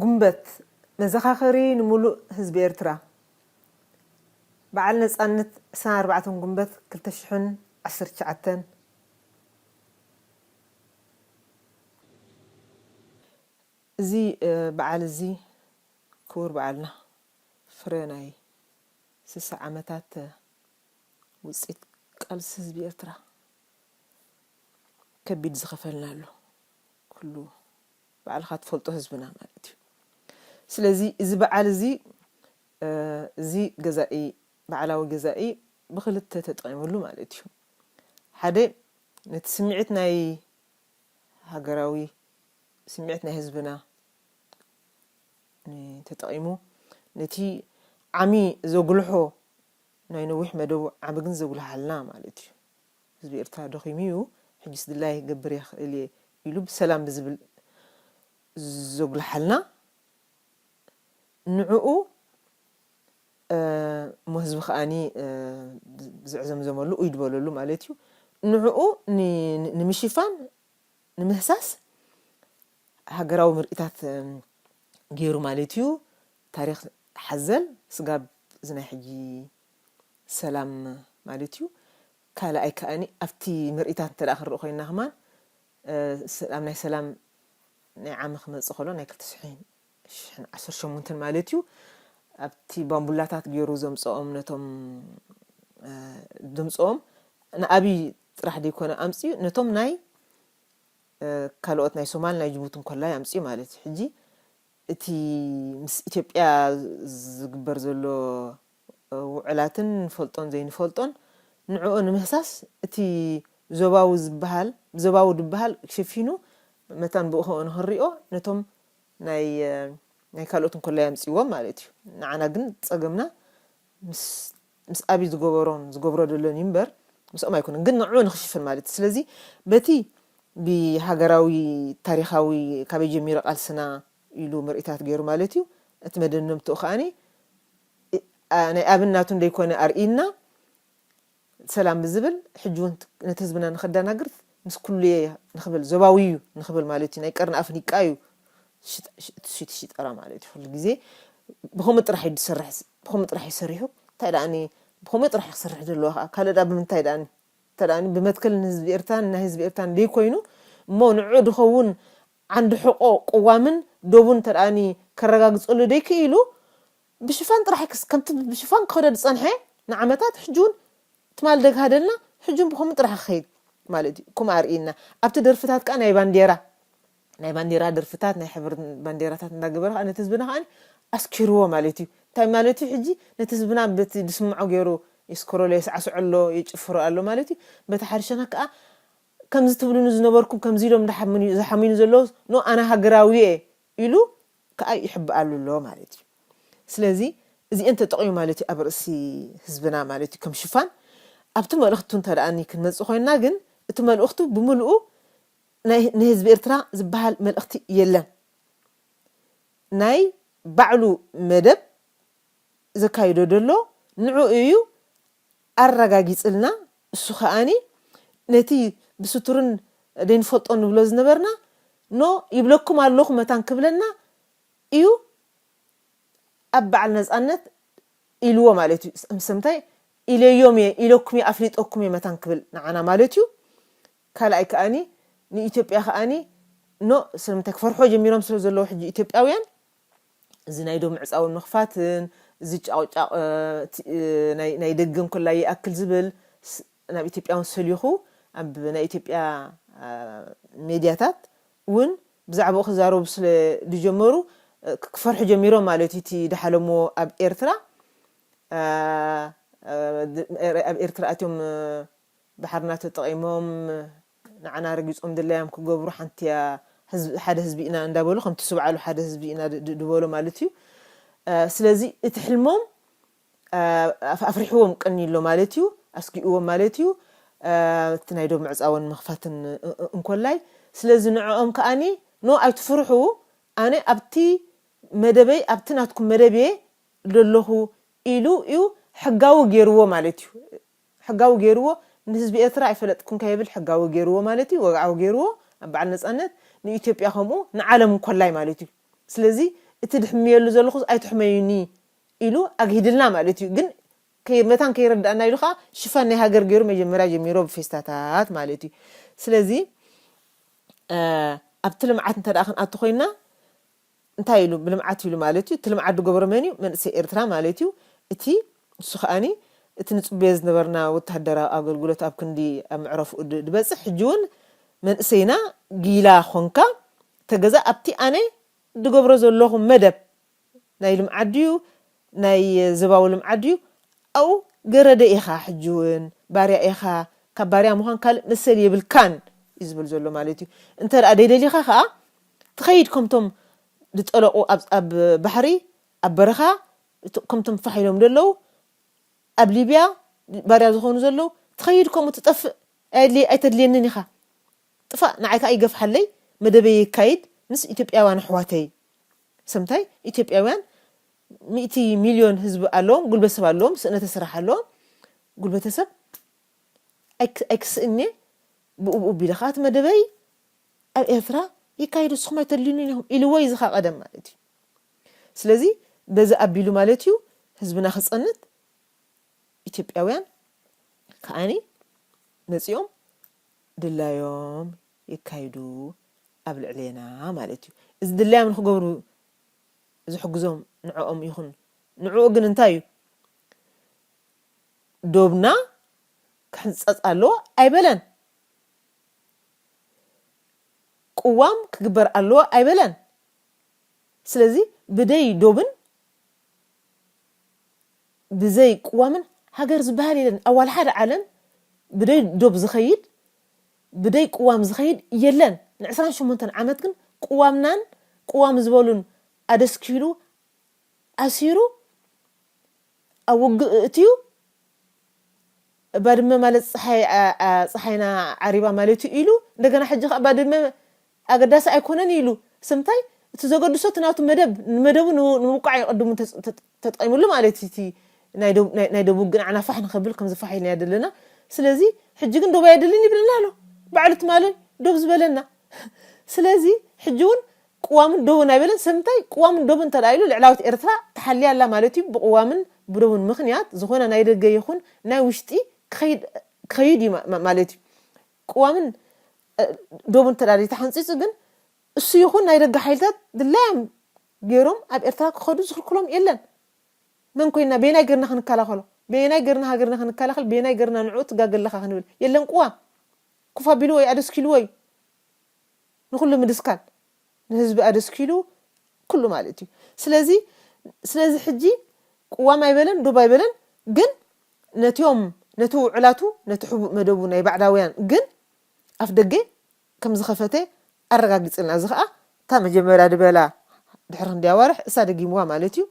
ጉንበት፣ መዘኻኸሪ ንምሉእ ህዝቢ ኤርትራ። በዓል ነጻነት ዕስራን ኣርባዕተን ጉንበት ክልተ ሽሕን ዓሰርተ ትሽዓተን። እዚ በዓል እዚ ክቡር በዓልና፣ ፍረ ናይ ስሳ ዓመታት ውፅኢት ቃልሲ ህዝቢ ኤርትራ፣ ከቢድ ዝኸፈልናሉ፣ ኩሉ ባዕልኻ ትፈልጦ ህዝብና ማለት እዩ። ስለዚ እዚ በዓል እዚ እዚ ገዛኢ፣ ባዕላዊ ገዛኢ ብኽልተ ተጠቒሙሉ ማለት እዩ። ሓደ፣ ነቲ ስምዒት ናይ ሃገራዊ ስምዒት ናይ ህዝብና ተጠቒሙ፣ ነቲ ዓሚ ዘጉልሖ ናይ ነዊሕ መደቡ ዓሚ ግን ዘጉልሓልና ማለት እዩ። ህዝቢ ኤርትራ ደኺሙ እዩ፣ ሕጅስ ድላይ ክገብር ይኽእል እየ ኢሉ ብሰላም ብዝብል ዘጉልሓልና፣ ንዕኡ እሞ ህዝቢ ከዓኒ ዝዕዘምዘመሉ፣ ኡይ ዝበለሉ ማለት እዩ። ንዕኡ ንምሽፋን፣ ንምህሳስ ሃገራዊ ምርኢታት ገይሩ ማለት እዩ። ታሪኽ ሓዘል ስጋብ እዚ ናይ ሕጂ ሰላም ማለት እዩ። ካልኣይ ከኣኒ ኣብቲ ምርኢታት እንተ ደኣ ክንርኢ ኮይንና ከማን፣ ሰላም፣ ናይ ሰላም ናይ ዓሚ ክመጽእ ከሎ፣ ናይ ክልተ ሽሕን ዓሰርተ ሸሞንተን ማለት እዩ፣ ኣብቲ ባምቡላታት ገይሩ ዘምጽኦም፣ ነቶም ዘምጽኦም ንኣብይ ጥራሕ ዘይኮነ ኣምጽኡ፣ ነቶም ናይ ካልኦት ናይ ሶማል፣ ናይ ጅቡቲ እንኮላይ ኣምጽኡ ማለት እዩ። ሕጂ እቲ ምስ ኢትዮጵያ ዝግበር ዘሎ ውዕላትን ንፈልጦን ዘይንፈልጦን፣ ንዕኡ ንምህሳስ፣ እቲ ዞባዊ ዝበሃል፣ ዞባዊ ዝበሃል ሸፊኑ፣ መታን ብኡ ንኽንሪኦ፣ ነቶም ናይ ናይ ካልኦት እንኮላይ ኣምጽዎም ማለት እዩ። ንዓና ግን ጸገምና ምስ ምስ ኣብይ ዝገበሮን ዝገብሮ ዘሎን እዩ እምበር፣ ምስኦም ኣይኮነን። ግን ንዕኡ ንኽሽፍን ማለት እዩ። ስለዚ በቲ ብሃገራዊ ታሪኻዊ፣ ካበይ ጀሚሩ ቃልስና ኢሉ ምርኢታት ገይሩ ማለት እዩ። እቲ መደምደምትኡ ከኣኒ፣ እ፣ ኣ፣ ናይ ኣብን ናቱን ዘይኮነ ኣርእይና፣ ሰላም ብዝብል፣ ሕጂ እውን ነቲ ህዝብና ንኸዳናግር፣ ምስ ኩሉ እየ ንኽብል፣ ዞባዊ እዩ ንኽብል ማለት እዩ። ናይ ቀርኒ ኣፍሪቃ እዩ ሽጥ-፣ ሽጥ-፣ ሽጥ-፣ ሽጠራ ማለት እዩ። ኩሉ ግዜ ብኸምኡ ጥራሕ እዩ ዝሰርሕ፣ ብኸምኡ ጥራሕ እዩ ሰሪሑ። እንታይ ደኣኒ ብኸምኡ ጥራሕ እዩ ክሰርሕ ዘለዎ ከዓ? ካልእ ደኣ ብምንታይ ደኣኒ? እንተ ደኣኒ ብመትከል ንህዝቢ ኤርትራን ናይ ህዝቢ ኤርትራን ደይኮይኑ፣ እሞ ንዕኡ ድኸውን ዓንዲ ሕቆ ቅዋምን ዶቡን እንተ ደኣኒ ከረጋግጸሉ ደይክኢሉ፣ ብሽፋን ጥራሕ ክስ-፣ ከምቲ ብሽፋን ክኸዶ ዝጸንሐ ንዓመታት፣ ሕጂ እውን ትማል ደግሃደልና፣ ሕጂ እውን ብኸምኡ ጥራሕ ክኸይድ ማለት እዩ። ከምኡ ኣርእይና። ኣብቲ ደርፍታት ከኣ ናይ ባንዴራ፣ ናይ ባንዴራ ደርፍታት፣ ናይ ሕብሪ ባንዴራታት እንዳገበረ ከኣ ነቲ ህዝብና ከኣ ኣስኪርዎ ማለት እዩ። እንታይ ማለት እዩ? ሕጂ ነቲ ህዝብና በቲ ዝስምዖ ገይሩ የስክሮ ኣሎ፣ የሳዕስዖ ኣሎ፣ የጭፍሮ ኣሎ ማለት እዩ። በቲ ሓደ ሸነኽ ከኣ ከምዚ ትብሉኒ ዝነበርኩም ከምዚ ኢሎም ዝሓምኑ፣ ዝሓምኑ ዘለዉ፣ ኖ፣ ኣነ ሃገራዊ እየ ኢሉ ከኣ ይሕብኣሉ ኣሎ ማለት እዩ። ስለዚ እዚአን ተጠቒሙ ማለት እዩ ኣብ ርእሲ ህዝብና ማለት እዩ ከም ሽፋን። ኣብቲ መልእኽቱ እንተ ደኣኒ ክንመጽእ ኮይንና ግን እቲ መልእኽቱ ብምልኡ ናይ፣ ንህዝቢ ኤርትራ ዝበሃል መልእኽቲ የለን። ናይ ባዕሉ መደብ ዘካይዶ ዘሎ ንዕኡ እዩ ኣረጋጊጽልና። እሱ ከኣኒ ነቲ ብስቱርን ደይንፈልጦ ንብሎ ዝነበርና ኖ ይብለኩም ኣለኹ መታን ክብለና እዩ። ኣብ በዓል ነጻነት ኢልዎ ማለት እዩ። ምስ ምንታይ ኢለዮም እየ፣ ኢለኩም እየ፣ ኣፍሊጠኩም እየ መታን ክብል ንዓና ማለት እዩ። ካልኣይ ከኣኒ ንኢትዮጵያ ከኣኒ ኖ ስለምንታይ ክፈርሖ ጀሚሮም ስለ ዘለዉ ሕጂ ኢትዮጵያውያን፣ እዚ ናይ ዶብ ምዕጻውን ምኽፋትን፣ እዚ ጫቕጫቕ፣ እ፣ እቲ፣ እ፣ ናይ፣ ናይ ደገ እንኮላይ ይኣክል ዝብል ስ-፣ ናብ ኢትዮጵያ እውን ሰሊኹ ኣብ ናይ ኢትዮጵያ፣ እ፣ ሜድያታት እውን ብዛዕባኡ ክዛረቡ ስለ ዝጀመሩ፣ እ፣ ክ-፣ ክፈርሑ ጀሚሮም ማለት እዩ። እቲ ድሓለምዎ ኣብ ኤርትራ፣ እ፣ እ፣ ድ-፣ ኣብ ኤርትራ ኣትዮም፣ እ፣ ባሕርና ተጠቒሞም ንዓና ረጊጾም ድላዮም ክገብሩ፣ ሓንቲ እያ፣ ህዝቢ፣ ሓደ ህዝቢ ኢና እንዳበሉ፣ ከምቲ ስብዓሉ ሓደ ህዝቢ ኢና ድ-፣ ድ-፣ ድበሎ ማለት እዩ። እ፣ ስለዚ እቲ ሕልሞም፣ እ፣ ኣፍ-፣ ኣፍሪሕዎም ቀኒ ኣሎ ማለት እዩ፣ ኣስጊእዎም ማለት እዩ። እ፣ እቲ ናይ ዶብ ምዕጻውን ምኽፋትን እ-፣ እ-፣ እንኮላይ። ስለዚ ንዕኦም ከኣኒ፣ ኖ ኣይትፍርሑ፣ ኣነ ኣብቲ መደበይ፣ ኣብቲ ናትኩም መደብ እየ ዘለኹ ኢሉ እዩ ሕጋዊ ገይርዎ ማለት እዩ። ሕጋዊ ገይርዎ፣ ንህዝቢ ኤርትራ ኣይፈለጥኩን ከይብል ሕጋዊ ገይርዎ ማለት እዩ፣ ወግዓዊ ገይርዎ ኣብ በዓል ነጻነት፣ ንኢትዮጵያ ከምኡ፣ ንዓለም እንኮላይ ማለት እዩ። ስለዚ እቲ ድሕምየሉ ዘለኹስ ኣይትሕመዩኒ ኢሉ ኣግሂድልና ማለት እዩ። ግን ከይ- መታን ከይረዳእና ኢሉ ከዓ ሽፋን ናይ ሃገር ገይሩ መጀመርያ ጀሚሮ ብፌስታታት ማለት እዩ። ስለዚ ኣብቲ ልምዓት እንተ ደኣ ክንኣቱ ኮይና እንታይ ኢሉ ብልምዓት ኢሉ ማለት እዩ። እቲ ልምዓት ዝገበሮ መን እዩ? መንእሰይ ኤርትራ ማለት እዩ። እቲ እሱ ከዓኒ እቲ ንጽበዮ ዝነበርና ወተሃደራዊ ኣገልግሎት ኣብ ክንዲ ኣብ ምዕረፍኡ ድበጽሕ ሕጂ እውን መንእሰይና ጊላ ኾንካ ተገዛ ኣብቲ ኣነ ድገብሮ ዘለኹ መደብ ናይ ልምዓት ድዩ ናይ ዞባዊ ልምዓት ድዩ ኣብኡ ገረደ ኢኻ ሕጂ እውን ባርያ ኢኻ ካብ ባርያ ምዃን ካልእ መሰል የብልካን እዩ ዝብል ዘሎ ማለት እዩ። እንተ ደኣ ደይደሊኻ ከዓ ትኸይድ ከምቶም ዝጠለቑ ኣብ ባሕሪ ኣብ በረኻ ከምቶም ፋሕ ኢሎም ዘለዉ ኣብ ሊብያ ባርያ ዝኾኑ ዘለዉ ትኸይድ ከምኡ ትጠፍእ ኣይተድልየንን ኢኻ። ጥፋእ ንዓይ ከዓ ይገፍሓለይ መደበይ የካይድ ምስ ኢትዮጵያውያን ኣሕዋተይ ሰምታይ ኢትዮጵያውያን ሚእቲ ሚልዮን ህዝቢ ኣለዎም ጉልበተሰብ ኣለዎም ስእነተ ስራሕ ኣለዎም ጉልበተሰብ ኣይክስእን እየ ብኡ ብኡ ቢለ ከዓ እቲ መደበይ ኣብ ኤርትራ ይካየድ ንስኹም ኣይተድልዩኒ ኢኹም ኢልዎ እዩ ዝኻ ቀደም ማለት እዩ ስለዚ በዚ ኣቢሉ ማለት እዩ ህዝብና ክፀንት ኢትዮጵያውያን ከዓኒ መፂኦም ድላዮም የካይዱ ኣብ ልዕሌና ማለት እዩ እዚ ድላዮም ንክገብሩ ዝሕግዞም ንዕኦም ይኹን ንዕኡ ግን እንታይ እዩ ዶብና ክሕንፀፅ ኣለዎ ኣይበለን ቅዋም ክግበር ኣለዎ ኣይበለን ስለዚ ብደይ ዶብን ብዘይ ቅዋምን ሃገር ዝበሃል የለን ኣዋል ሓደ ዓለም ብደይ ዶብ ዝኸይድ ብደይ ቅዋም ዝኸይድ የለን ን28 ዓመት ግን ቅዋምናን ቅዋም ዝበሉን ኣደስኪሉ ኣሲሩ ኣብ ውግእ እእትዩ ባድመ ማለት ፀሓይ ፀሓይና ዓሪባ ማለት እዩ ኢሉ እንደገና ሕጂ ከዓ ባድመ ኣገዳሲ ኣይኮነን ኢሉ ስምታይ እቲ ዘገድሶ እቲ ናቱ መደብ ንመደቡ ንምውቃዕ ይቀድሙ ተጠቂምሉ ማለት እቲ ናይ ደቡብ ግንዓና ፋሕ ንኸብል ከም ዝፋሕ ኢልና ዘለና ስለዚ ሕጂ ግን ደቡብ ኣየድልን ይብለና ኣሎ ባዕሉ ትማሊ ደቡብ ዝበለና ስለዚ ሕጂ እውን ቅዋምን ዶብን ኣይበለን ሰምታይ ቅዋምን ዶብን እንተ ኢሉ ልዕላዊት ኤርትራ ተሓልያ ኣላ ማለት እዩ ብቅዋምን ብዶብን ምክንያት ዝኾነ ናይ ደገ ይኹን ናይ ውሽጢ ክኸይድ እዩ ማለት እዩ ቅዋምን ዶብን እንተ ተሓንፂፁ ግን እሱ ይኹን ናይ ደገ ሓይልታት ድላዮም ገይሮም ኣብ ኤርትራ ክኸዱ ዝኽልክሎም የለን መን ኮይና በየናይ ገርና ክንከላኸሎ በየናይ ገርና ሃገርና ክንከላኸል በየናይ ገርና ንዕኡ ትጋገለካ ክንብል የለን ቅዋም ኩፍ ኣቢልዎ እዩ ኣደስኪልዎ እዩ ንኩሉ ምድስካል ንህዝቢ ኣደስኪሉ ኩሉ ማለት እዩ ስለዚ ስለዚ ሕጂ ቅዋም ኣይበለን ዶብ ኣይበለን ግን ነቲኦም ነቲ ውዕላቱ ነቲ ሕቡእ መደቡ ናይ ባዕዳውያን ግን ኣፍ ደገ ከም ዝኸፈተ ኣረጋጊፅልና እዚ ከዓ እታ መጀመርያ ድበላ ድሕሪ ክንደይ ኣዋርሕ እሳ ደጊምዋ ማለት እዩ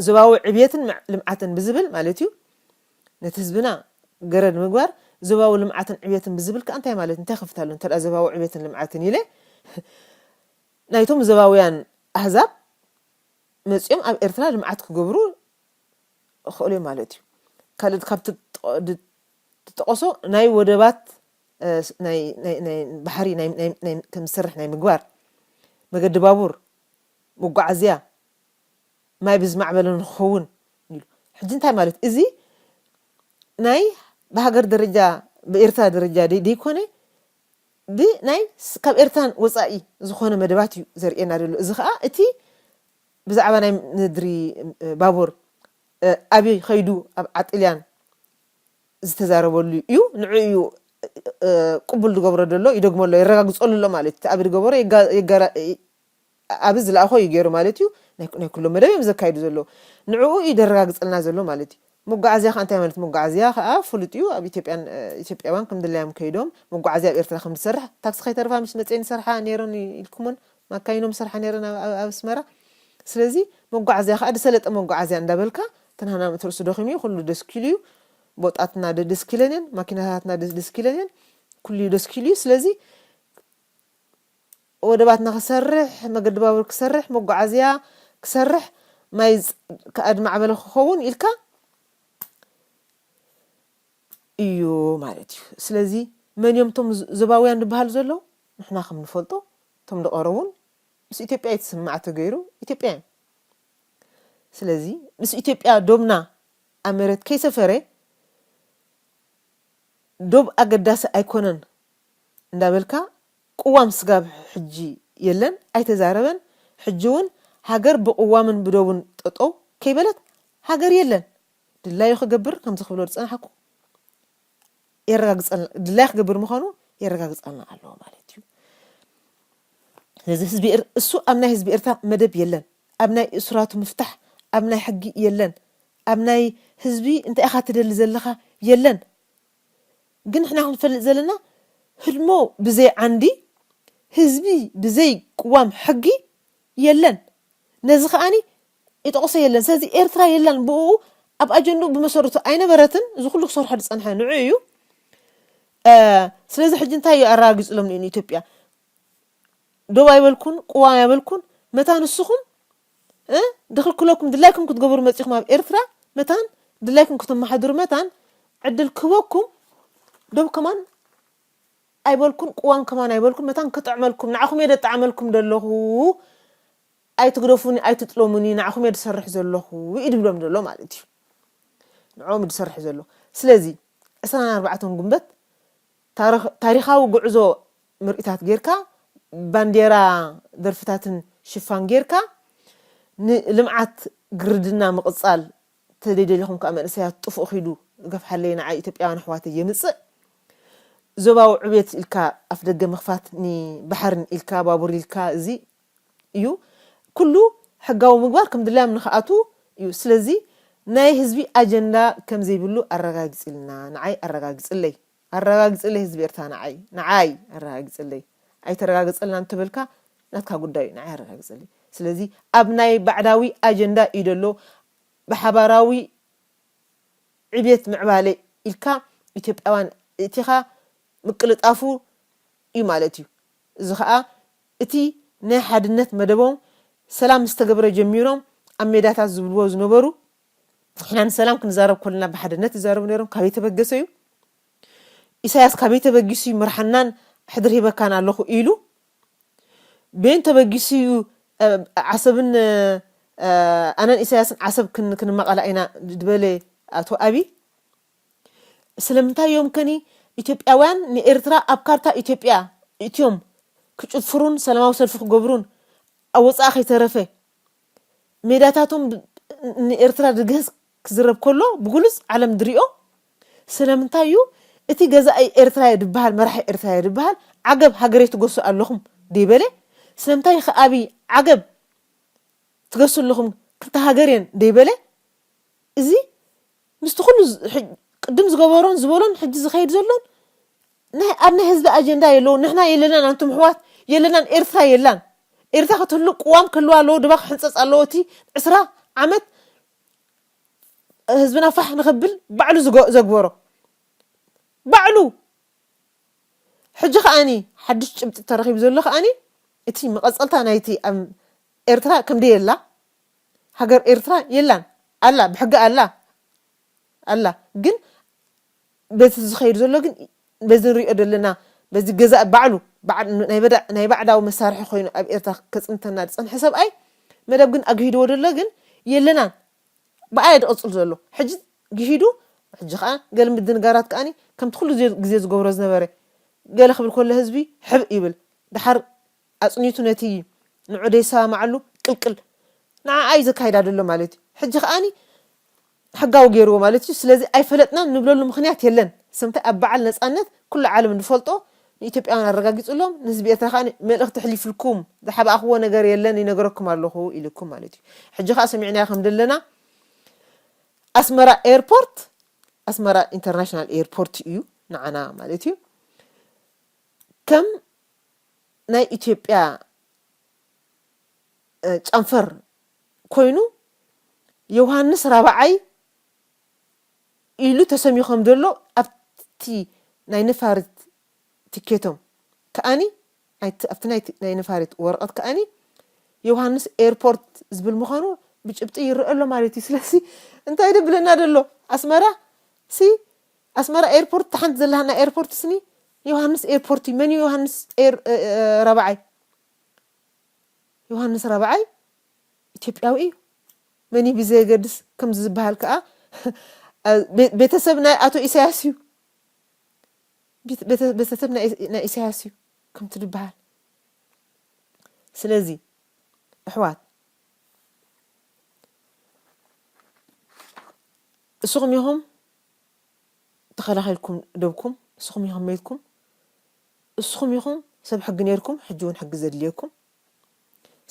ዞባዊ ዕብየትን ልምዓትን ብዝብል ማለት እዩ ነቲ ህዝብና ገረድ ምግባር ዞባዊ ልምዓትን ዕብየትን ብዝብል ከዓ እንታይ ማለት እንታይ ከፍት ኣሎ እንተ ዞባዊ ዕብየትን ልምዓትን ኢለ ናይቶም ዞባውያን ኣህዛብ መፂኦም ኣብ ኤርትራ ልምዓት ክገብሩ ክኽእሉ እዮም ማለት እዩ ካልእ ካብ ትጠቀሶ ናይ ወደባት ባሕሪ ከም ዝሰርሕ ናይ ምግባር መገዲ ባቡር መጓዓዝያ ማይ ብዝማዕበለ ንክኸውን ኢሉ ሕጂ እንታይ ማለት እዚ ናይ ብሃገር ደረጃ ብኤርትራ ደረጃ ደይኮነ ብናይ ካብ ኤርትራን ወፃኢ ዝኾነ መደባት እዩ ዘርእየና ዘሎ እዚ ከዓ እቲ ብዛዕባ ናይ ምድሪ ባቡር ኣብይ ከይዱ ኣብ ዓጥልያን ዝተዛረበሉ እዩ ንዑ እዩ ቅቡል ዝገብሮ ዘሎ ይደግመሎ የረጋግፀሉ ኣሎ ማለት እዩ ኣብ ዝገበሮ ኣብ ዝለኣኾ እዩ ገይሩ ማለት እዩ ናይ ኩሎም መደብ እዮም ዘካይዱ ዘለዉ ንዕኡ እዩ ደረጋግፀልና ዘሎ ማለት እዩ መጓዓዝያ ከዓ እንታይ ማለት መጓዓዝያ ከዓ ፍሉጥ እዩ ኣብ ኢትዮጵያን ኢትዮጵያውያን ከም ድላዮም ከይዶም መጓዓዝያ ኣብ ኤርትራ ከም ዝሰርሕ ታክሲ ከይተርፋ ምሽ መፅአን ይሰርሓ ነይረን ኢልኩሞን ማካይኖም ዝሰርሓ ነይረን ኣብ ኣስመራ ስለዚ መጓዓዝያ ከዓ ዝሰለጠ መጓዓዝያ እንዳበልካ ተናና ምትርእሱ ደኺሙ እዩ ኩሉ ደስኪሉ እዩ ቦጣትና ደደስኪለን እየን ማኪናታትና ደስኪለን እየን ኩሉ ደስኪሉ እዩ ስለዚ ወደባትና ክሰርሕ መገዲ ባቡር ክሰርሕ መጓዓዝያ ክሰርሕ ማይ ከኣድ ማዕበለ ክኸውን ኢልካ እዩ ማለት እዩ ስለዚ መን እዮም እቶም ዞባውያን ዝበሃሉ ዘለዉ ንሕና ከም ንፈልጦ እቶም ዝቐረቡን ምስ ኢትዮጵያ እዩ ትስማዕ ተገይሩ ኢትዮጵያ እዩ። ስለዚ ምስ ኢትዮጵያ ዶብና ኣብ መሬት ከይሰፈረ ዶብ ኣገዳሲ ኣይኮነን እንዳበልካ ቅዋም ስጋብ ሕጂ የለን፣ ኣይተዛረበን። ሕጂ እውን ሃገር ብቅዋምን ብዶብን ጠጠው ከይበለት ሃገር የለን። ድላዩ ክገብር ከምዚ ክብሎ ዝፀናሕኩ የረጋግፀልና፣ ድላይ ክገብር ምዃኑ የረጋግፀልና ኣለዎ ማለት እዩ። ስለዚ ህዝቢ ኤር- እሱ ኣብ ናይ ህዝቢ ኤርትራ መደብ የለን፣ ኣብ ናይ እሱራቱ ምፍታሕ ኣብ ናይ ሕጊ የለን፣ ኣብ ናይ ህዝቢ እንታይ ኢኻ ትደሊ ዘለኻ የለን። ግን ንሕና ክንፈልጥ ዘለና ህልሞ ብዘይ ዓንዲ ህዝቢ ብዘይ ቅዋም ሕጊ የለን። ነዚ ከኣኒ ይጠቕሶ የለን። ስለዚ ኤርትራ የላን ብኡ ኣብ ኣጀንድኡ ብመሰረቱ ኣይነበረትን። እዚ ኩሉ ክሰርሖ ዝጸንሐ ንዑ እዩ። ስለዚ ሕጂ እንታይ እዩ ኣረጋጊጽሎም ንኢትዮጵያ? ዶብ ኣይበልኩን፣ ቅዋም ኣይበልኩን። መታ ንስኹም ድኽልክለኩም ድላይኩም ክትገብሩ መጺኹም ኣብ ኤርትራ መታን ድላይኩም ክትመሓድሩ መታን ዕድል ክበኩም ዶብ ከማን ኣይበልኩን፣ ቅዋም ከማን ኣይበልኩን። መታን ክጥዕመልኩም ንዓኹም እየ ደጣዕመልኩም ዘለኹ። ኣይትግደፉኒ ኣይትጥለሙኒ ንዓኹም እየ ዝሰርሕ ዘለኹ እዩ ድብሎም ዘሎ ማለት እዩ። ንዕኦም እዩ ዝሰርሕ ዘሎ። ስለዚ ዕስራን ኣርባዕተን ጉንበት ታሪኻዊ ጉዕዞ ምርኢታት ጌርካ ባንዴራ ደርፍታትን ሽፋን ጌርካ ንልምዓት ግርድና ምቕጻል ተደይደሊኹም ከዓ መንእሰያት ጥፉእ ኺዱ ገፍሓለይ ንዓይ ኢትዮጵያውያን ኣሕዋተይ የምፅእ። ዞባዊ ዕብየት ኢልካ ኣፍደገ ምኽፋት ንባሕርን ኢልካ ባቡር ኢልካ እዚ እዩ ኩሉ ሕጋዊ ምግባር ከም ድላዮም ንክኣቱ እዩ። ስለዚ ናይ ህዝቢ ኣጀንዳ ከም ዘይብሉ ኣረጋግፅልና ንዓይ ኣረጋግፅለይ ኣረጋግፅለይ ህዝቢ ኤርትራ ንዓይ ንዓይ ኣረጋግፅለይ። ኣይተረጋግፀልና እንተበልካ ናትካ ጉዳይ እዩ ንዓይ ኣረጋግፅለይ። ስለዚ ኣብ ናይ ባዕዳዊ ኣጀንዳ እዩ ዘሎ ብሓባራዊ ዕብየት ምዕባለ ኢልካ ኢትዮጵያውያን እቲኻ ምቅልጣፉ እዩ ማለት እዩ። እዚ ከዓ እቲ ናይ ሓድነት መደቦም ሰላም ምስ ተገብረ ጀሚሮም ኣብ ሜዳታት ዝብልዎ ዝነበሩ ንሕና ንሰላም ክንዛረብ ከለና ብሓድነት ይዛረቡ ነይሮም። ካበይ ተበገሰ እዩ? ኢሳያስ ካበይ ተበጊሱ ይምርሓናን ሕድር ሂበካን ኣለኹ ኢሉ ቤን ተበጊሱ እዩ ዓሰብን ኣነን ኢሳያስን ዓሰብ ክንማቐላ ኢና ዝበለ ኣቶ ኣቢ ስለምንታይ እዮም ከኒ ኢትዮጵያውያን ንኤርትራ ኣብ ካርታ ኢትዮጵያ እትዮም ክጭፍሩን ሰላማዊ ሰልፊ ክገብሩን ኣብ ወፃኢ ከይተረፈ ሜዳታቶም ንኤርትራ ድግህስ ክዝረብ ከሎ ብግሉፅ ዓለም ድሪኦ ስለምንታይ እዩ እቲ ገዛኢ ኤርትራ እየ ድበሃል መራሒ ኤርትራ እየ ድበሃል ዓገብ ሃገረይ ትገሱ ኣለኹም ደይበለ ስለምንታይ ከ ኣብይ ዓገብ ትገሱ ኣለኹም ክልተ ሃገር እየን ደይበለ እዚ ምስቲ ኩሉ ቅድም ዝገበሮን ዝበሎን ሕጂ ዝኸይድ ዘሎን ኣብ ናይ ህዝቢ ኣጀንዳ የለውን ንሕና የለናን ኣንቱም ኣሕዋት የለናን ኤርትራ የላን ኤርትራ ክትህሉ ቅዋም ክህልዋ ኣለዎ ድባ ክሕንፀፅ ኣለዎ እቲ ዕስራ ዓመት ህዝብና ፋሕ ንኽብል ባዕሉ ዘግበሮ ባዕሉ ሕጂ ከዓኒ ሓድሽ ጭብጢ ተረኺቡ ዘሎ ከዓኒ እቲ መቐፀልታ ናይቲ ኣብ ኤርትራ ከምደ የላ ሃገር ኤርትራ የላን ኣላ ብሕጊ ኣላ ኣላ ግን በዚ ዝኸይድ ዘሎ ግን በዚ ንሪኦ ዘለና በዚ ገዛእ ባዕሉ ናይ ባዕዳዊ መሳርሒ ኮይኑ ኣብ ኤርትራ ከፅንተና ዝፀንሐ ሰብኣይ መደብ ግን ኣግሂድዎ ዘሎ ግን የለናን ብኣየ ዝቕፅል ዘሎ ሕጂ ግሂዱ ሕጂ ከዓ ገለ ምድንጋራት ከዓኒ ከምቲ ኩሉ ግዜ ዝገብሮ ዝነበረ ገለ ክብል ከሎ ህዝቢ ሕብእ ይብል ድሓር ኣፅኒቱ ነቲ ንዑ ደይሰማማዓሉ ቅልቅል ንዓኣ እዩ ዘካይዳ ዘሎ ማለት እዩ ሕጂ ከዓኒ ሕጋዊ ገይርዎ ማለት እዩ ስለዚ ኣይፈለጥናን ንብለሉ ምክንያት የለን ሰምታይ ኣብ በዓል ነፃነት ኩሉ ዓለም ዝፈልጦ ንኢትዮጵያውያን ኣረጋጊፅሎም ንህዝቢ ኤርትራ ከዓ መልእኽቲ ሕሊፍልኩም ዝሓባእክዎ ነገር የለን ይነገረኩም ኣለኹ ኢልኩም ማለት እዩ ሕጂ ከዓ ሰሚዕናዮ ከም ዘለና ኣስመራ ኤርፖርት ኣስመራ ኢንተርናሽናል ኤርፖርት እዩ ንዓና ማለት እዩ ከም ናይ ኢትዮጵያ ጨንፈር ኮይኑ ዮሃንስ ራብዓይ ኢሉ ተሰሚኾም ዘሎ ኣብቲ ናይ ነፋሪት ትኬቶም ከኣኒ ኣብቲ ናይ ነፋሪት ወረቐት ከኣኒ ዮሃንስ ኤርፖርት ዝብል ምዃኑ ብጭብጢ ይረአ ኣሎ ማለት እዩ ስለዚ እንታይ ደብለና ደሎ ኣስመራ ሲ ኣስመራ ኤርፖርት ሓንቲ ዘለሃና ኤርፖርት ስኒ ዮሃንስ ኤርፖርት እዩ መን ዮሃንስ ራብዓይ ዮሃንስ ራብዓይ ኢትዮጵያዊ እዩ። መን እዩ ብዘየገድስ ከምዚ ዝበሃል ከኣ ቤተሰብ ናይ ኣቶ ኢሳያስ እዩ። ቤተሰብ ናይ ኢሳያስ እዩ ከምቲ ዝበሃል። ስለዚ ኣሕዋት እስኹም ኢኹም ተኸላኺልኩም ደብኩም፣ እስኹም ኢኹም መይትኩም፣ እስኹም ኢኹም ሰብ ሕጊ ነይርኩም፣ ሕጂ እውን ሕጊ ዘድልየኩም።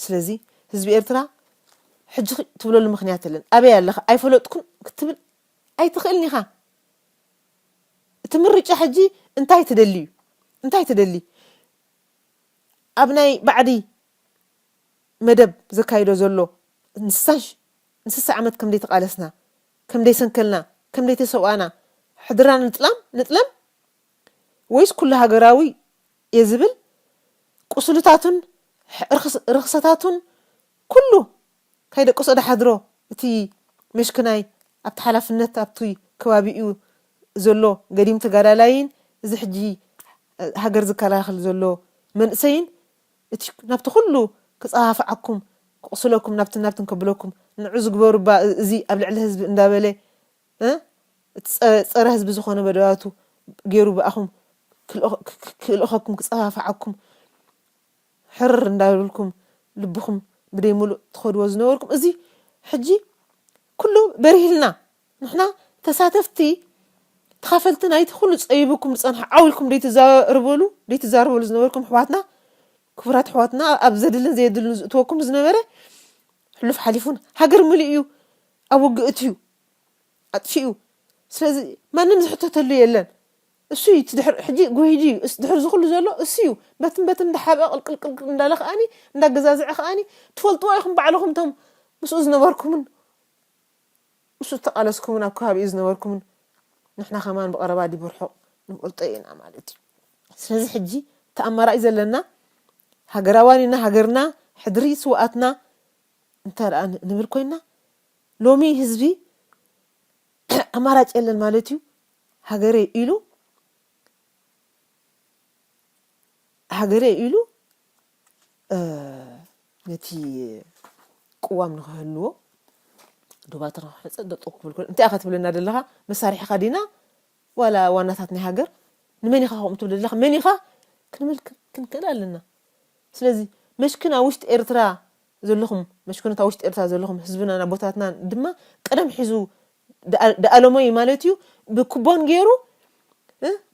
ስለዚ ህዝቢ ኤርትራ ሕጂ ትብለሉ ምኽንያት የለን። ኣበይ ኣለኻ ኣይፈለጥኩን ክትብል ኣይትኽእልን ኢኻ። እቲ ምርጫ ሕጂ እንታይ ትደሊ እዩ? እንታይ ትደሊ? ኣብ ናይ ባዕዲ መደብ ዘካይዶ ዘሎ ንስሳን ንስሳ ዓመት ከም ደይተቓለስና፣ ከም ደይሰንከልና፣ ከም ደይተሰውኣና ሕድራ ንጥላም ንጥለም ወይስ ኩሉ ሃገራዊ እየ ዝብል ቁስልታቱን ርኽሰታቱን ኩሉ ከይደቀሶ ደሓድሮ እቲ መሽክናይ ኣብቲ ሓላፍነት ኣብቲ ከባቢኡ ዘሎ ገዲም ተጋዳላይን እዚ ሕጂ ሃገር ዝከላኸል ዘሎ መንእሰይን እቲ ናብቲ ኩሉ ክፀፋፍዓኩም ክቕስለኩም ናብትን ናብትን ከብለኩም ንዑ ዝግበሩ እባ እዚ ኣብ ልዕሊ ህዝቢ እንዳበለ እ? እቲ ፀ- ፀረ ህዝቢ ዝኾነ መደባቱ ገይሩ ብኣኹም ክልእኸ- ክ- ክ- ክልእኸኩም ክፀፋፍዓኩም ሕርር እንዳበልኩም ልብኹም ብደይ ሙሉእ ትኸድዎ ዝነበርኩም እዚ ሕጂ ኩሉ በሪህልና ንሕና ተሳተፍቲ ተኻፈልቲ ናይቲ ኩሉ ፀቢብኩም ዝፀንሐ ዓው ኢልኩም ደይትዛረበሉ ደይትዛረበሉ ዝነበርኩም ኣሕዋትና ክቡራት ኣሕዋትና ኣብ ዘድልን ዘየድልን ዝእትወኩም ዝነበረ ሕሉፍ ሓሊፉን ሃገር ምሉእ እዩ ኣብ ውግእ እትዩ ኣጥፊኡ ስለዚ ማንም ዝሕተተሉ የለን እሱ እዩ እቲ ድሕር ሕጂ ጎሂዱ እዩ እስ ድሕር ዝኩሉ ዘሎ እሱ እዩ በትን በትን እንዳሓበ ቅልቅልቅልቅል እንዳለ ከኣኒ እንዳገዛዝዐ ከኣኒ ትፈልጥዎ ኢኹም ባዕልኹም ቶም ምስኡ ዝነበርኩምን ምስኡ ዝተቃለስኩምን ኣብ ከባቢኡ ዝነበርኩምን ንሕና ከማን ብቀረባ ዲብ ርሑቕ ንፈልጦ ኢና ማለት እዩ ስለዚ ሕጂ እቲ ኣማራጭ ዘለና ሃገራውያን ኢና ሃገርና ሕድሪ ስውኣትና እንተ ደኣ ንብል ኮይና ሎሚ ህዝቢ ኣማራጭ የለን ማለት እዩ ሃገረይ ኢሉ ሃገረይ ኢሉ ነቲ ቅዋም ንክህልዎ ዶባትና ክሕፀ ደጠው ክብል ከሎ እንታይ ኢኻ ትብለና ዘለኻ መሳርሒኻ ዲና ዋላ ዋናታት ናይ ሃገር ንመን ኢኻ ከምኡ ትብል ዘለኻ መን ኢኻ ክንብል ክንክእል ኣለና ስለዚ መሽክን ኣብ ውሽጢ ኤርትራ ዘለኹም መሽክኖት ኣብ ውሽጢ ኤርትራ ዘለኹም ህዝብናን ኣቦታትናን ድማ ቀደም ሒዙ ደኣለሞ እዩ ማለት እዩ ብኩቦን ገይሩ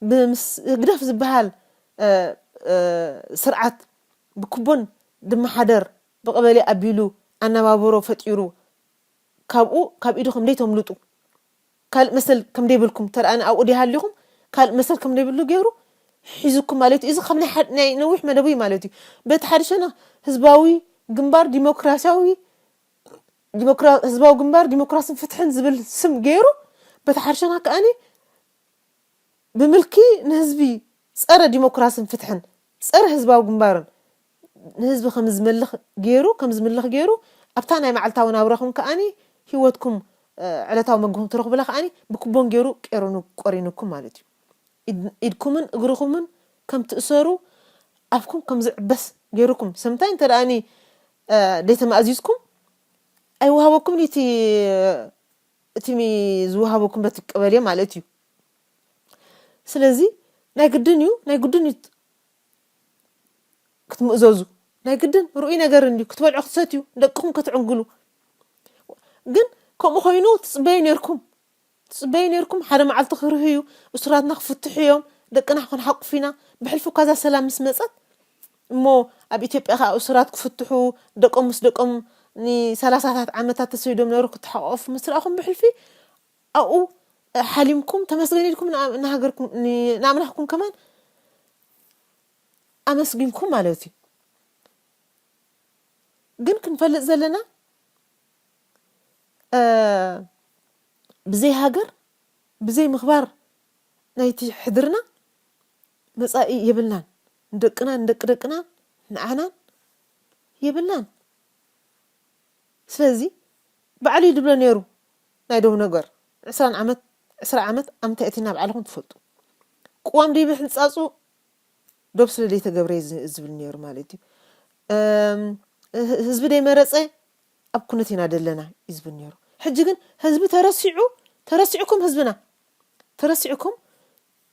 ብምስ ህግደፍ ዝበሃል ስርዓት ብኩቦን ድመሓደር ብቐበሌ ኣቢሉ ኣነባብሮ ፈጢሩ ካብኡ ካብ ኢዱ ከም ደይተምልጡ ካልእ መሰል ከም ደይብልኩም ተደኣ ኣብኡ ደይሃሊኹም ካልእ መሰል ከም ደይብሉ ገይሩ ሒዙኩም ማለት እዩ እዚ ካብ ናይ ነዊሕ መደቡ እዩ ማለት እዩ በቲ ሓደ ሸነኽ ህዝባዊ ግንባር ዲሞክራሲያዊ ህዝባዊ ግንባር ዲሞክራስን ፍትሕን ዝብል ስም ገይሩ በቲ ሓደ ሸነኽ ከኣኒ ብምልኪ ንህዝቢ ጸረ ዲሞክራስን ፍትሕን ጸረ ህዝባዊ ግንባርን ንህዝቢ ከም ዝመልኽ ገይሩ ከም ዝምልኽ ገይሩ ኣብታ ናይ መዓልታዊ ናብራኹም ከኣኒ ህይወትኩም ዕለታዊ መግብኹም ትረኽቡላ ከኣኒ ብኩቦን ገይሩ ቀይሩኑ ቆሪኑኩም ማለት እዩ ኢድኩምን እግርኹምን ከም ትእሰሩ ኣፍኩም ከም ዝዕበስ ገይሩኩም ሰምታይ እንተ ደኣኒ ደይተማእዚዝኩም ኣይወሃበኩምን እቲ እቲ ዝወሃበኩም በቲ ቀበሌ ማለት እዩ ስለዚ ናይ ግድን እዩ ናይ ግድን እዩ ክትምእዘዙ ናይ ግድን ርኡይ ነገር እንድዩ ክትበልዑ ክትሰትዩ ደቅኹም ክትዕንግሉ ግን ከምኡ ኮይኑ ትፅበዩ ነርኩም ትፅበዩ ነርኩም ሓደ መዓልቲ ክርህዩ እሱራትና ክፍትሑ እዮም ደቅና ክንሓቁፍ ኢና ብሕልፊ እኳ እዛ ሰላም ምስ መፀት እሞ ኣብ ኢትዮጵያ ከዓ እሱራት ክፍትሑ ደቆም ምስ ደቆም ንሰላሳታት ዓመታት ተሰይዶም ነሩ ክትሓቆፉ ምስ ረኣኹም ብሕልፊ ኣብኡ ሓሊምኩም ተመስገን ኢልኩም ንኣምላኽኩም ከማን ኣመስጊንኩም ማለት እዩ ግን ክንፈልጥ ዘለና ብዘይ ሃገር ብዘይ ምኽባር ናይቲ ሕድርና መፃኢ የብልናን ንደቅና ንደቂ ደቅና ንዓናን የብልናን ስለዚ ባዕሉ እዩ ድብሎ ነይሩ ናይ ዶብ ነገር ዕስራን ዓመት ዕስራ ዓመት ኣምታይ እቲ ናብ ዓለኹም ትፈልጡ ቅዋም ደይቢ ሕንፃፁ ዶብ ስለ ደይተገብረ ዝብል ነይሩ ማለት እዩ ህዝቢ ደይመረፀ ኣብ ኩነት ኢና ደለና እዩ ዝብል ነይሩ። ሕጂ ግን ህዝቢ ተረሲዑ፣ ተረሲዕኩም ህዝብና ተረሲዕኩም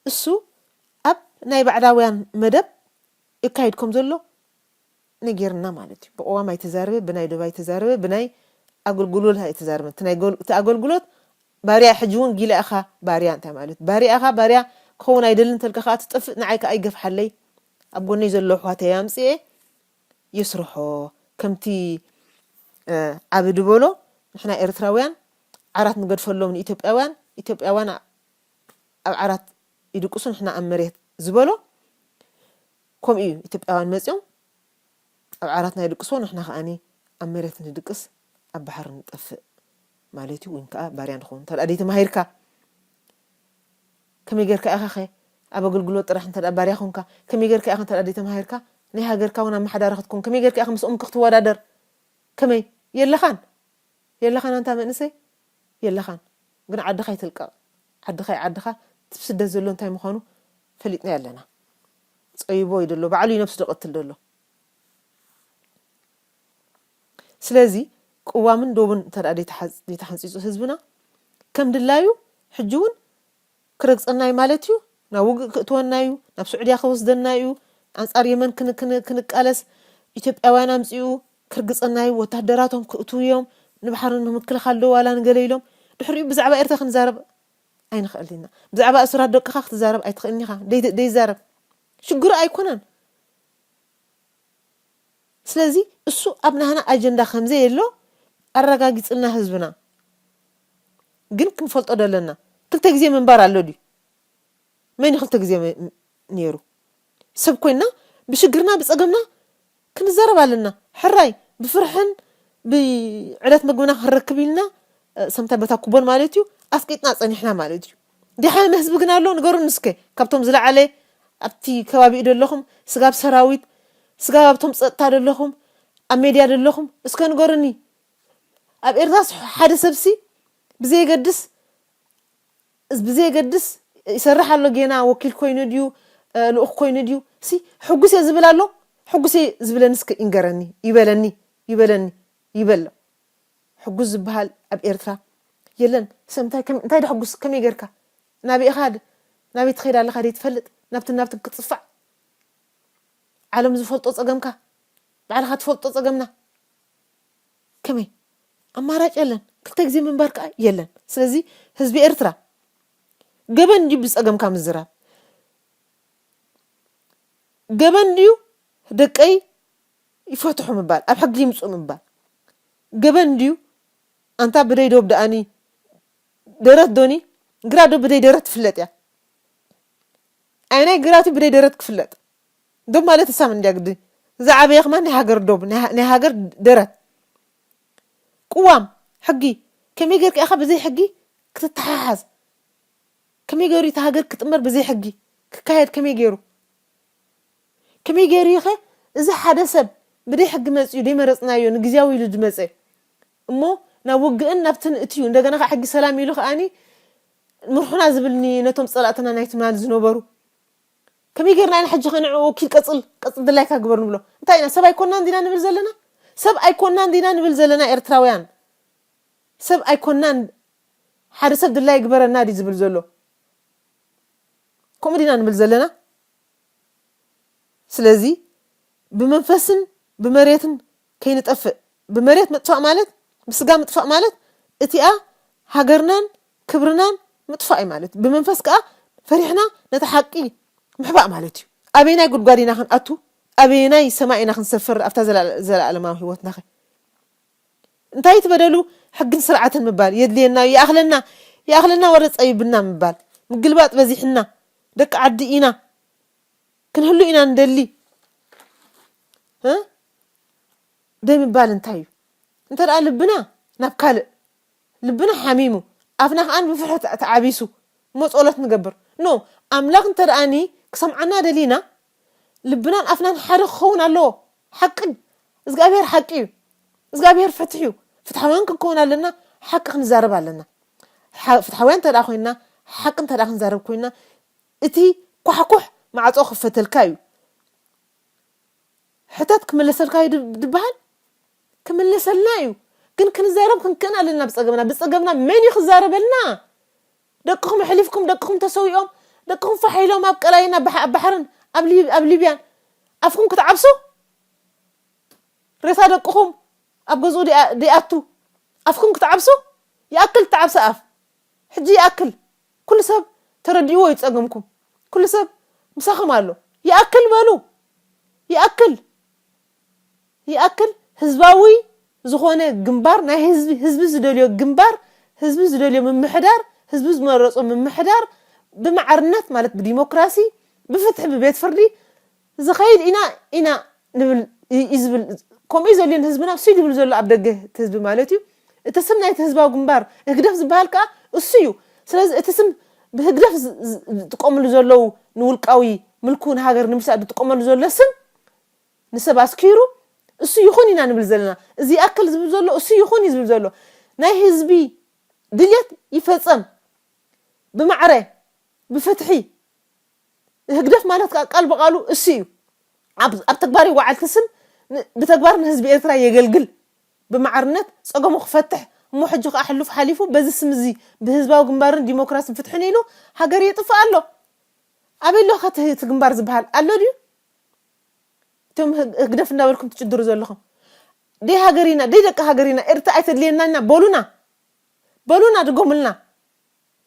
እሱ ኣብ ናይ ባዕዳውያን መደብ ይካይድ ከም ዘሎ ነጊርና ማለት እዩ። ብቅዋም ኣይተዛረበ፣ ብናይ ዶብ ኣይተዛረበ፣ ብናይ ኣገልግሎት ኣይተዛረበ። እቲ ናይ ጎል-፣ እቲ ኣገልግሎት ባርያ ሕጂ እውን ጊላ ኢኻ ባርያ እንታይ ማለት እዩ? ባርያ ኢኻ ባርያ ክኸውን ኣይደልን እንተልካ ከዓ ትጠፍእ፣ ንዓይ ከዓ ይገፍሓለይ፣ ኣብ ጎነይ ዘሎ ኣሕዋተይ ኣምፅኤ የስርሖ። ከምቲ ዓቢ ድበሎ ንሕና ኤርትራውያን ዓራት ንገድፈሎም ንኢትዮጵያውያን፣ ኢትዮጵያውያን ኣብ ዓራት ይድቅሱ ንሕና ኣብ መሬት ዝበሎ ከምኡ እዩ። ኢትዮጵያውያን መፂኦም ኣብ ዓራት ናይ ድቅሶ ንሕና ከዓኒ ኣብ መሬት ንድቅስ ኣብ ባሕሪ ንጠፍእ ማለት እዩ። ወይም ከዓ ባርያ ንኸውን እንተ ደኣ ደይተማሂርካ ከመይ ጌርካ ኢኻ ኸ ኣብ ኣገልግሎት ጥራሕ እንተ ደኣ ባርያ ኾንካ ከመይ ጌርካ ኢኻ እንተ ደኣ ደይተማሂርካ ናይ ሃገርካ እውን ኣመሓዳሪ ክትኮን ከመይ ጌርካ ኢኻ ምስኦም ክትወዳደር ከመይ የለኻን የለኻን ኣንታ መንእሰይ የለኻን ግን ዓድኻ ይትልቀቕ ዓድኻ ዓድኻ እቲ ስደት ዘሎ እንታይ ምዃኑ ፈሊጥና ኣለና ጸይቦ እዩ ደሎ ባዕሉ እዩ ነብሱ ደቐትል ደሎ ስለዚ ቅዋምን ዶብን እንተ ደኣ ደይተሓንፂፁ ህዝብና ከም ድላዩ ሕጂ እውን ክረግፀና እዩ ማለት እዩ ናብ ውግእ ክእትወና እዩ ናብ ስዑድያ ክወስደና እዩ ኣንፃር የመን ክንቃለስ ኢትዮጵያውያን ኣምፅኡ ክርግፀና እዩ ወታደራቶም ክእትዉ እዮም ንባሕርን ንምክልኻል ዶ ዋላ ንገለ ኢሎም ድሕሪኡ ብዛዕባ ኤርትራ ክንዛረብ ኣይንኽእል ኢና ብዛዕባ እሱራት ደቅኻ ክትዛረብ ኣይትኽእልን ኢኻ ደይዛረብ ሽግሩ ኣይኮነን ስለዚ እሱ ኣብ ናህና ኣጀንዳ ከምዘየሎ ኣረጋጊፅልና ህዝብና ግን ክንፈልጦ ደለና ክልተ ግዜ ምንባር ኣሎ ድዩ መን ክልተ ግዜ ነይሩ ሰብ ኮይና ብሽግርና ብፀገምና ክንዛረብ ኣለና ሕራይ ብፍርሕን ብዕለት መግብና ክንረክብ ኢልና ሰምታይ በታ ኩቦን ማለት እዩ ኣስቂጥና ፀኒሕና ማለት እዩ ድሓን ህዝቢ ግን ኣሎ ንገሩኒ እስከ ካብቶም ዝለዓለ ኣብቲ ከባቢኡ ዘለኹም ስጋብ ሰራዊት ስጋብ ኣብቶም ፀጥታ ዘለኹም ኣብ ሜድያ ዘለኹም እስከ ንገሩኒ ኣብ ኤርትራስ ሓደ ሰብሲ ብዘየገድስ ብዘየገድስ ይሰርሕ ኣሎ ጌና ወኪል ኮይኑ ድዩ ልኡኽ ኮይኑ ድዩ ሲ ሕጉስ እየ ዝብል ኣሎ ሕጉስ እየ ዝብለኒ እስከ ይንገረኒ ይበለኒ ይበለኒ ይበሎ ሕጉስ ዝበሃል ኣብ ኤርትራ የለን ሰብ እንታይ እንታይ ደሕጉስ ከመይ ጌርካ ናበይ ኢኻ ናበይ ትኸይድ ኣለኻ ደይ ትፈልጥ ናብትን ናብትን ክትፅፋዕ ዓለም ዝፈልጦ ፀገምካ ባዕልኻ ትፈልጦ ፀገምና ከመይ ኣማራጭ የለን ክልተ ግዜ ምንባር ከዓ የለን ስለዚ ህዝቢ ኤርትራ ገበን ድዩ ብፀገምካ ምዝራብ ገበን ድዩ ደቀይ ይፈትሑ ምባል ኣብ ሕጊ ይምፁ ምባል ገበን ድዩ ኣንታ ብደይ ዶብ ደኣኒ ደረት ዶኒ ግራ ዶ ብደይ ደረት ትፍለጥ እያ ኣይናይ ግራቱ ብደይ ደረት ክፍለጥ ዶብ ማለት ሳም እንድያ ግዲ ዝዓበየ ከማን ናይ ሃገር ዶብ ናይ ሃገር ደረት ቅዋም ሕጊ ከመይ ጌርካ ኢኻ ብዘይ ሕጊ ክትተሓሓዝ ከመይ ገይሩ እቲ ሃገር ክጥመር ብዘይ ሕጊ ክካየድ ከመይ ገይሩ ከመይ ገይሩ ኢኸ እዚ ሓደ ሰብ ብደይ ሕጊ መፅዩ ደይመረፅናዮ ንግዝያዊ ኢሉ ዝመፀ እሞ ናብ ውግእን ናብትን እትዩ እንደገና ከዓ ሕጊ ሰላም ኢሉ ከዓኒ ምርሑና ዝብልኒ ነቶም ፀላእትና ናይ ትማል ዝነበሩ ከመይ ጌርና ኢና ሕጂ ከንዕኡ ወኪል ቀፅል ቀፅል ድላይካ ግበር ንብሎ እንታይ ኢና ሰብ ኣይኮናን ዲና ንብል ዘለና ሰብ ኣይኮናን ዲና ንብል ዘለና ኤርትራውያን ሰብ ኣይኮናን ሓደ ሰብ ድላይ ግበረና ድዩ ዝብል ዘሎ ከምኡ ዲና ንብል ዘለና ስለዚ ብመንፈስን ብመሬትን ከይንጠፍእ ብመሬት ምጥፋእ ማለት ብስጋ ምጥፋእ ማለት እቲኣ ሃገርናን ክብርናን ምጥፋእ እዩ ማለት ብመንፈስ ከዓ ፈሪሕና ነቲ ሓቂ ምሕባእ ማለት እዩ ኣበየናይ ጉድጓድ ኢና ክንኣቱ ኣበየናይ ሰማይ ኢና ክንሰፍር ኣብታ ዘለኣለማዊ ህይወትናኸ እንታይ ትበደሉ ሕግን ስርዓትን ምባል የድልየና እዩ ይኣኽለና ይኣኽለና ወረ ፀቢብና ምባል ምግልባጥ በዚሕና ደቂ ዓዲ ኢና ክንህሉ ኢና ንደሊ ደይ ምባል እንታይ እዩ እንተ ደኣ ልብና ናብ ካልእ ልብና ሓሚሙ ኣፍና ከዓን ብፍርሒ ተዓቢሱ እሞ ጸሎት ንገብር ኖ ኣምላኽ እንተ ደኣኒ ክሰምዓና ደሊና ልብናን ኣፍናን ሓደ ክኸውን ኣለዎ ሓቅን እግዚኣብሔር ሓቂ እዩ እግዚኣብሔር ፍትሕ እዩ ፍትሓውያን ክንከውን ኣለና ሓቂ ክንዛረብ ኣለና ፍትሓውያን እንተ ኮይንና ሓቂ እንተ ክንዛረብ ኮይንና እቲ ኳሕኩሕ ማዕጾ ክፈተልካ እዩ ሕተት ክምለሰልካ እዩ ድበሃል ክምልሰልና እዩ። ግን ክንዛረብ ክንክእን ኣለና ብጸገምና። ብጸገምና መን እዩ ክዛረበልና? ደቅኹም ኣሕሊፍኩም፣ ደቅኹም ተሰዊኦም፣ ደቅኹም ፋሕ ኢሎም ኣብ ቀላይን ኣብ ባሕ-፣ ኣብ ባሕርን ኣብ ሊ-፣ ኣብ ሊብያን ኣፍኩም ክትዓብሱ? ሬሳ ደቅኹም ኣብ ገዝኡ ዲኣ-፣ ዲኣቱ ኣፍኩም ክትዓብሱ? ይኣክል ትዓብሰ ኣፍ። ሕጂ ይኣክል። ኩሉ ሰብ ተረዲእዎ እዩ ጸገምኩም። ኩሉ ሰብ ምሳኹም ኣሎ። ይኣክል በሉ። ይኣክል። ይኣክል። ህዝባዊ ዝኾነ ግንባር፣ ናይ ህዝቢ፣ ህዝቢ ዝደልዮ ግንባር፣ ህዝቢ ዝደልዮ ምምሕዳር፣ ህዝቢ ዝመረጾ ምምሕዳር ብማዕርነት ማለት ብዲሞክራሲ፣ ብፍትሒ፣ ብቤት ፍርዲ ዝኸይድ ኢና፣ ኢና ንብል እ-፣ እዩ ዝብል። ከምኡ እዩ ዘልዮን ህዝብና እሱ እዩ ዝብል ዘሎ ኣብ ደገ እቲ ህዝቢ ማለት እዩ። እቲ ስም ናይቲ ህዝባዊ ግንባር ህግደፍ ዝበሃል ከኣ እሱ እዩ። ስለዚ እቲ ስም ብህግደፍ ዝ-፣ ዝ-፣ ዝጥቀምሉ ዘለዉ ንውልቃዊ ምልኩ ንሃገር ንምሳእ ዝጥቀመሉ ዘሎ ስም ንሰብ ኣስኪሩ እሱ ይኹን ኢና ንብል ዘለና። እዚ ይኣክል ዝብል ዘሎ እሱ ይኹን እዩ ዝብል ዘሎ። ናይ ህዝቢ ድልየት ይፈጸም ብማዕረ ብፍትሒ። ህግደፍ ማለት ከኣ ቃል ብቃሉ እሱ እዩ። ኣብ፣ ኣብ ተግባር ይወዓል እቲ ስም ን-፣ ብተግባር ንህዝቢ ኤርትራ የገልግል። ብማዕርነት ጸገሙ ክፈትሕ እሞ ሕጂ ከኣ ሕሉፍ ሓሊፉ በዚ ስም እዚ ብህዝባዊ ግንባርን ዲሞክራስን ፍትሕን ኢሉ ሃገር የጥፍእ ኣሎ። ኣበይ ኣሎ ከ እቲ፣ እቲ ግንባር ዝበሃል ኣሎ ድዩ? እቶም ህግ-፣ ህግደፍ እንዳበልኩም ትጭድሩ ዘለኹም። ደይ ሃገር ኢና፣ ደይ ደቂ ሃገር ኢና፣ ኤርትራ ኣይተድልየናን ኢና በሉና። በሉና፣ ድገሙልና።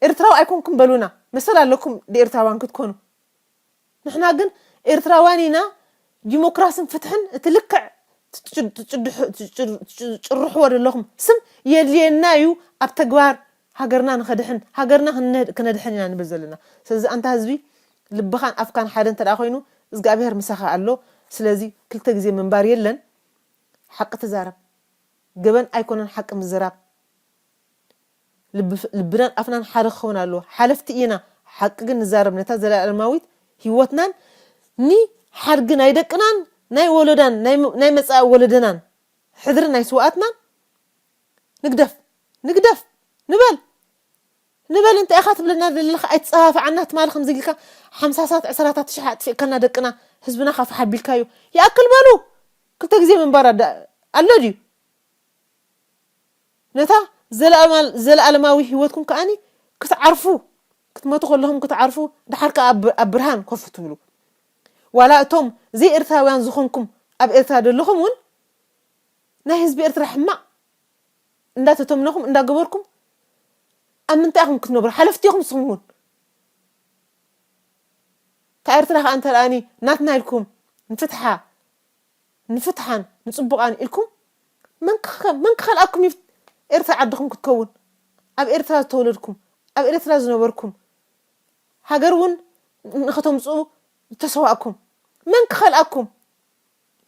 ኤርትራዊ ኣይኮንኩም በሉና። መሰል ኣለኩም ንኤርትራውያን ክትኮኑ። ንሕና ግን ኤርትራውያን ኢና። ዲሞክራስን ፍትሕን እቲ ልክዕ ትጭ-፣ ትጭድሑ-፣ ትጭር-፣ ትጭርሕዎ ዘለኹም ስም የድልየና እዩ ኣብ ተግባር ሃገርና ንኸድሕን፣ ሃገርና ክነ-፣ ክነድሕን ኢና ንብል ዘለና። ስለዚ ኣንታ ህዝቢ ልብኻን ኣፍካን ሓደ እንተ ደኣ ኮይኑ እግዚኣብሔር ምሳኻ ኣሎ። ስለዚ ክልተ ግዜ ምንባር የለን። ሓቂ ተዛረብ። ገበን ኣይኮነን ሓቂ ምዝራብ። ልብ-፣ ልብናን ኣፍናን ሓደ ክኸውን ኣለዎ። ሓለፍቲ ኢና፣ ሓቂ ግን ንዛረብ። ነታ ዘለኣለማዊት ህይወትናን ንሓድጊ ናይ ደቅናን ናይ ወለዳን ናይ ም-፣ ናይ መጻኢ ወለደናን ሕድሪ ናይ ስውኣትናን ንግደፍ፣ ንግደፍ፣ ንበል፣ ንበል። እንታይ ኢኻ ትብለና ዘለኻ? ኣይትጸፋፍዓና። ትማሊ ከምዚ ኢልካ ሓምሳታት ዕስራታት ሽሕ ኣጥፊእካና ደቅና፣ ህዝብና ካፍሕ ኣቢልካዮ። ይኣክል በሉ። ክልተ ግዜ ምንባር ኣዳ-፣ ኣሎ ድዩ? ነታ ዘለኣማ-፣ ዘለኣለማዊ ህይወትኩም ከኣኒ ክትዓርፉ፣ ክትመቱ ከለኹም ክትዓርፉ፣ ደሓር ከኣ ኣብ፣ ኣብ ብርሃን ኮፍ ትብሉ። ዋላ እቶም ዘይኤርትራውያን ዝኾንኩም ኣብ ኤርትራ ዘለኹም እውን ናይ ህዝቢ ኤርትራ ሕማቕ እንዳተተምነኹም፣ እንዳገበርኩም፣ ኣብ ምንታይ ኢኹም ክትነብሩ? ሓለፍቲ ኢኹም ንስኹም እውን። እታ ኤርትራ ከኣ እንተ ደኣኒ ናትና ኢልኩም ንፍትሓ፣ ንፍትሓን ንጽቡቓን ኢልኩም፣ መን ክኸ-፣ መን ክኸልኣኩም እዩ ኤርትራ ዓድኹም ክትከውን? ኣብ ኤርትራ ዝተወለድኩም፣ ኣብ ኤርትራ ዝነበርኩም፣ ሃገር እውን ንኸተምጽኡ ዝተሰዋእኩም፣ መን ክኸልኣኩም?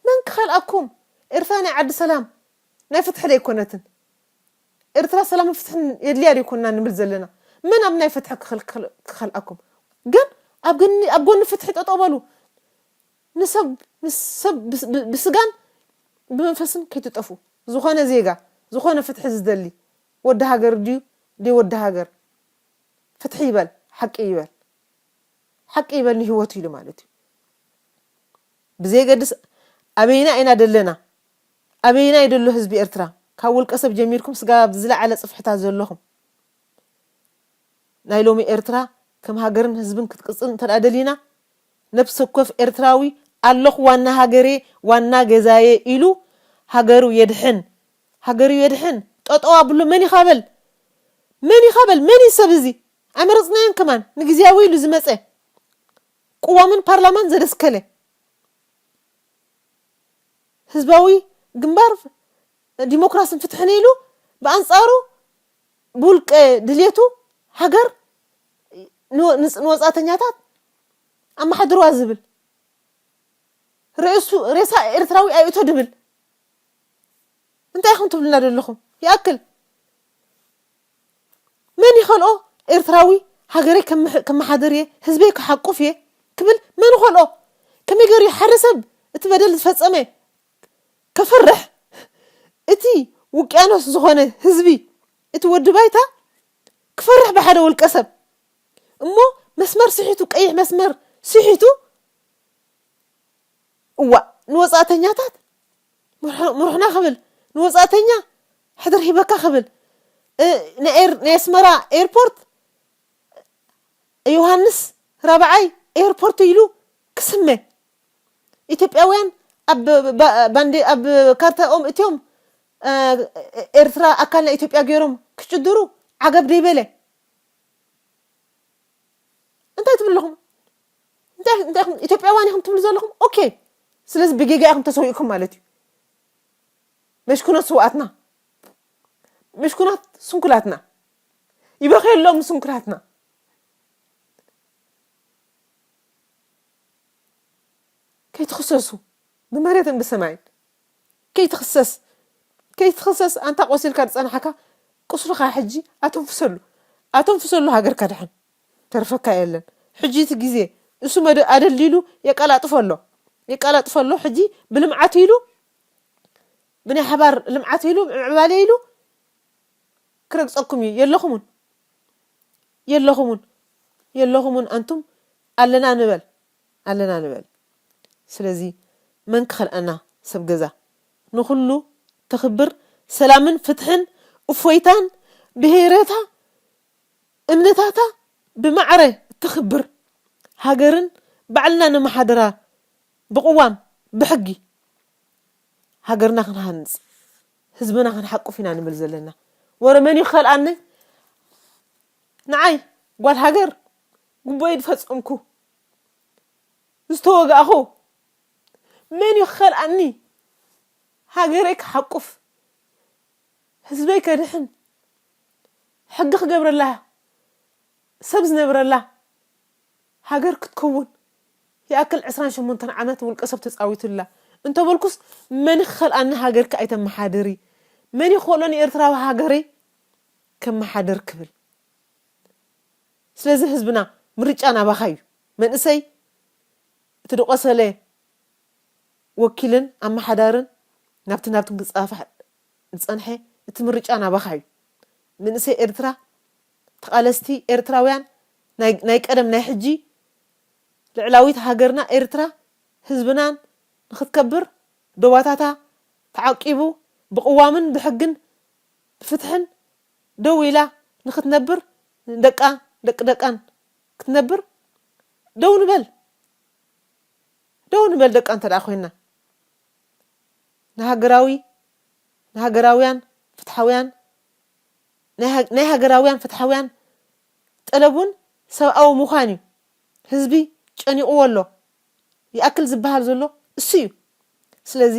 መን ክኸልኣኩም? ኤርትራ ናይ ዓዲ ሰላም፣ ናይ ፍትሒ ዶ ኣይኮነትን? ኤርትራ ሰላምን ፍትሕን የድልያ ዶ ኣይኮንና ንብል ዘለና? መን ኣብ ናይ ፍትሒ ክኸል-፣ ክኸል-፣ ክኸልኣኩም? ግን ኣብ ገኒ-፣ ኣብ ጎኒ ፍትሒ ጠጠው በሉ። ንሰብ፣ ንሰብ ብስ-፣ ብ-፣ ብስጋን ብመንፈስን ከይትጠፉ። ዝኾነ ዜጋ፣ ዝኾነ ፍትሒ ዝደሊ፣ ወዲ ሃገር ድዩ፣ ደይ ወዲ ሃገር፣ ፍትሒ ይበል፣ ሓቂ ይበል። ሓቂ ይበል ንህይወቱ ኢሉ ማለት እዩ። ብዘየገድስ ኣበይና ኢና ደለና፣ ኣበይና እዩ ደሎ ህዝቢ ኤርትራ፣ ካብ ውልቀ ሰብ ጀሚርኩም ስጋብ ዝለዓለ ጽፍሕታት ዘለኹም፣ ናይ ሎሚ ኤርትራ ከም ሃገርን ህዝብን ክትቅጽል እንተ ደኣ ደሊና፣ ነፍሲ ወከፍ ኤርትራዊ ኣለኹ ዋና ሃገሬ፣ ዋና ገዛየ ኢሉ ሃገሩ የድሕን፣ ሃገሩ የድሕን። ጠጠው ኣብሎ። መን ኢኻ በል? መን ኢኻ በል? መን እዩ ሰብ እዚ? ኣይመረጽናዮን ከማን። ንግዝያዊ ኢሉ ዝመጸ ቅዋምን ፓርላማን ዘደስከለ። ህዝባዊ ግንባር ዲሞክራስን ፍትሕን ኢሉ ብኣንጻሩ ብውልቀ ድልየቱ ሃገር ንወ-፣ ንጽ-፣ ንወጻእተኛታት ኣመሓድርዋ ዝብል፣ ርእሱ ሬሳ ኤርትራዊ ኣይእቶ ድብል። እንታይ ኢኹም ትብሉና ዘለኹም? ይኣክል። መን ይኸልኦ ኤርትራዊ ሃገረይ ከመሕ-፣ ከመሓድር እየ፣ ህዝበይ ክሓቁፍ እየ ክብል መን ይኸልኦ? ከመይ ገይሩ እዩ ሓደ ሰብ እቲ በደል ዝፈጸመ ከፍርሕ? እቲ ውቅያኖስ ዝኾነ ህዝቢ፣ እቲ ወዲ ባይታ ክፈርሕ ብሓደ ውልቀ ሰብ። እሞ መስመር ስሒቱ፣ ቀይሕ መስመር ስሒቱ፣ እዋእ፣ ንወጻእተኛታት ምርሑ-፣ ምርሑና ክብል፣ ንወፃእተኛ ሕድር ሂበካ ክብል፣ እ፣ ናይ ኤር-፣ ናይ ኣስመራ ኤርፖርት ዮሃንስ ራብዓይ ኤርፖርት ኢሉ ክስመ፣ ኢትዮጵያውያን ኣብ ባ-፣ ባንዴ-፣ ኣብ ካርታኦም እትዮም፣ እ፣ ኤርትራ ኣካል ናይ ኢትዮጵያ ገይሮም ክጭድሩ ዓገብ ደይበለ። እንታይ ትብሉ ኣለኹም? እንታይ፣ እንታይ ኢኹም? ኢትዮጵያውያን ኢኹም ትብሉ ዘለኹም? ኦኬ። ስለዚ ብጌጋ ኢኹም ተሰዊእኩም ማለት እዩ። መሽኩናት ስውኣትና፣ መሽኩናት ስንኩላትና፣ ይበኸየሎም ስንኩላትና። ከይትኽሰሱ ብመሬትን ብሰማይን። ከይትኽሰስ፣ ከይትኽሰስ፣ ኣንታ ቆሲልካ ዝጸናሕካ ቁስልኻ ሕጂ ኣተንፍሰሉ። ኣተንፍሰሉ፣ ሃገርካ ድሕን። ተርፈካ የለን። ሕጂ እቲ ግዜ እሱ መደ-፣ ኣደሊሉ የቀላጥፎ ኣሎ። የቀላጥፎ ኣሎ። ሕጂ ብልምዓት ኢሉ፣ ብናይ ሓባር ልምዓት ኢሉ፣ ምዕባለ ኢሉ ክረግጸኩም እዩ። የለኹምን። የለኹምን። የለኹምን ኣንቱም ኣለና ንበል። ኣለና ንበል። ስለዚ መን ክኸልኣና ሰብ ገዛ? ንኹሉ ተኽብር፣ ሰላምን ፍትሕን እፎይታን ብሄረታ እምነታታ ብማዕረ እተኽብር ሃገርን ባዕልና ነመሓድራ ብቕዋም ብሕጊ ሃገርና ክንሃንጽ ህዝብና ክንሓቁፍ ኢና ንብል ዘለና። ወረ መን ይኸልኣኒ ንዓይ ጓል ሃገር ጉቦይ ዝፈጸምኩ ዝተወጋእኹ መን ይኸልኣኒ ሃገረይ ክሓቁፍ ህዝበይ ከድሕን ሕጊ ክገብረላ ሰብ ዝነብረላ ሃገር ክትከውን ይኣክል ዕስራን ሸሞንተን ዓመት ውልቀ ሰብ ተጻዊቱላ እንተበልኩስ መን ይኸልኣኒ ሃገርኪ ኣይተመሓድሪ መን ይኸእሎ ንኤርትራዊ ሃገረይ ከመሓድር ክብል ስለዚ ህዝብና ምርጫ ናባኻ እዩ መንእሰይ እቲ ድቆሰለ ወኪልን ኣመሓዳርን ናብቲ ናብትን ክጻፋሕ ዝጸንሐ እቲ ምርጫ ናባኻ እዩ። መንእሰይ ኤርትራ፣ ተቓለስቲ ኤርትራውያን ናይ፣ ናይ ቀደም ናይ ሕጂ ልዕላዊት ሃገርና ኤርትራ ህዝብናን ንኽትከብር ዶባታታ ተዓቂቡ ብቕዋምን ብሕግን ብፍትሕን ደው ኢላ ንኽትነብር ንደቃ ደቂ ደቃን ክትነብር ደው ንበል። ደው ንበል ደቃ እንተ ደኣ ኮይንና ንሃገራዊ ንሃገራውያን ፍትሓውያን ናይ ሃ- ናይ ሃገራውያን ፍትሓውያን ጠለብ እውን ሰብኣዊ ምዃን እዩ። ህዝቢ ጨኒቕዎ ኣሎ። ይኣክል ዝበሃል ዘሎ እሱ እዩ። ስለዚ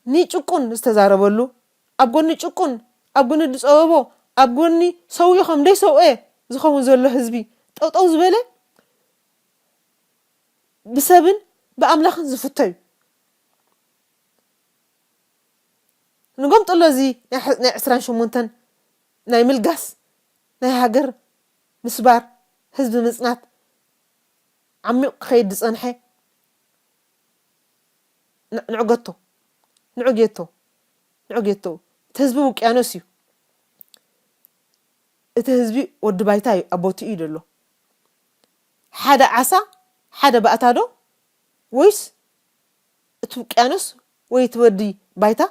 ንጭቁን ዝተዛረበሉ ኣብ ጎኒ ጭቁን ኣብ ጎኒ ዝፀበቦ ኣብ ጎኒ ሰውኡ ከም ደይሰውኤ ዝኸውን ዘሎ ህዝቢ ጠውጠው ዝበለ ብሰብን ብኣምላኽን ዝፍቶ እዩ። ንጎምጥሎ እዚ ናይ ሕ- ናይ ዕስራን ሸሞንተን ናይ ምልጋስ ናይ ሃገር ምስባር ህዝቢ ምጽናት ዓሚቕ ክኸይድ ዝጸንሐ ን- ንዕገቶ ንዕጌቶ ንዕጌቶ እቲ ህዝቢ ውቅያኖስ እዩ። እቲ ህዝቢ ወዲ ባይታ እዩ ኣብ ቦትኡ እዩ ዘሎ። ሓደ ዓሳ ሓደ ባእታ ዶ ወይስ እቲ ውቅያኖስ ወይ እቲ ወዲ ባይታ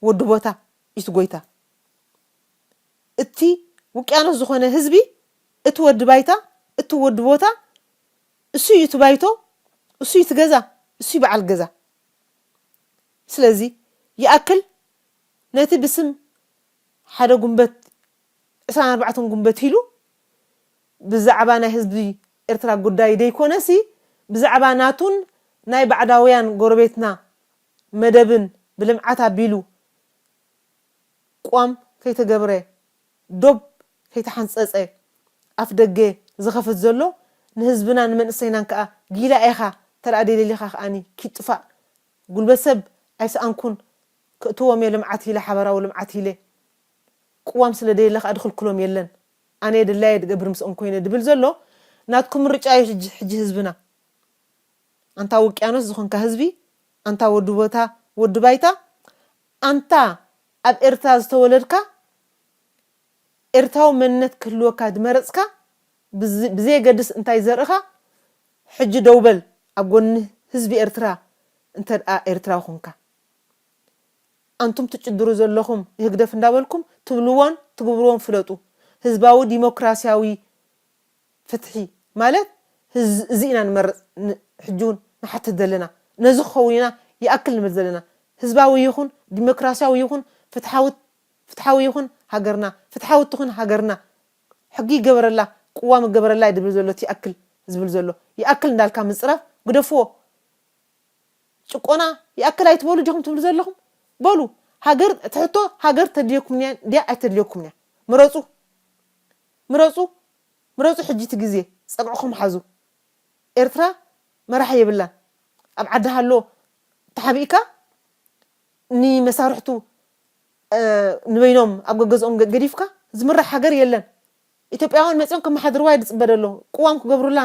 ወዲ ቦታ እዩ እቲ ጎይታ? እቲ ውቅያኖስ ዝኾነ ህዝቢ እቲ ወዲ ባይታ እቲ ወዲ ቦታ እሱ እዩ እቲ ባይቶ እሱ እዩ እቲ ገዛ እሱ እዩ በዓል ገዛ። ስለዚ ይኣክል ነቲ ብስም ሓደ ጉንበት ዕስራን ኣርባዕተን ጉንበት ኢሉ ብዛዕባ ናይ ህዝቢ ኤርትራ ጉዳይ ደይኮነሲ ብዛዕባ ናቱን ናይ ባዕዳውያን ጎረቤትና መደብን ብልምዓት ኣቢሉ ቋም ከይተገብረ ዶብ ከይተሓንፀፀ ኣፍ ደገ ዝኸፍት ዘሎ ንህዝብና ንመንእሰይናን ከዓ ጊላ ኢኻ ተደኣ ደይደሊኻ ከዓኒ ኪጥፋእ ጉልበት ሰብ ኣይሰኣንኩን ክእትዎም እየ ልምዓት ኢለ ሓበራዊ ልምዓት ኢለ ቅዋም ስለ ደየለ ከዓ ድኽልክሎም የለን ኣነ ድላየ ድገብር ምስኦም ኮይነ ድብል ዘሎ ናትኩም ምርጫ እዩ ሕጂ ህዝብና ኣንታ ውቅያኖስ ዝኾንካ ህዝቢ ኣንታ ወዲ ቦታ ወዲ ባይታ ኣንታ ኣብ ኤርትራ ዝተወለድካ ኤርትራዊ መንነት ክህልወካ ድመረጽካ ብዘየገድስ እንታይ ዘርእኻ ሕጂ ደው በል ኣብ ጎኒ ህዝቢ ኤርትራ እንተ ደኣ ኤርትራዊ ኹንካ ኣንቱም ትጭድሩ ዘለኹም ህግደፍ እንዳበልኩም ትብልዎን ትግብርዎን ፍለጡ። ህዝባዊ ዲሞክራሲያዊ ፍትሒ ማለት እዚ ኢና ንመርፅ። ሕጂ እውን ንሓትት ዘለና ነዚ ክኸውን ኢና። ይኣክል ንብል ዘለና ህዝባዊ ይኹን ዲሞክራሲያዊ ይኹን ፍትሓዊ ይኹን ሃገርና፣ ፍትሓዊ ትኹን ሃገርና፣ ሕጊ ይገበረላ፣ ቅዋም ይገበረላ እዩ ዝብል ዘሎ። እቲ ይኣክል ዝብል ዘሎ ይኣክል እንዳልካ ምፅራፍ ግደፍዎ። ጭቆና ይኣክል ኣይትበሉ ዲኹም ትብሉ ዘለኹም? በሉ። ሃገር ትሕቶ ሃገር ተድልየኩም እያ ድያ ኣይተድልየኩም እያ? ምረፁ ምረፁ ምረፁ። ሕጂ እቲ ግዜ ፀግዕኹም ሓዙ። ኤርትራ መራሒ የብላን። ኣብ ዓዲ ሃሎ ተሓቢእካ ንመሳርሕቱ ንበይኖም ኣብ ገገዝኦም ገዲፍካ ዝምራሕ ሃገር የለን። ኢትዮጵያውያን መፅኦም ከመሓድርዋ ይድፅበ ደሎ። ቅዋም ክገብሩላ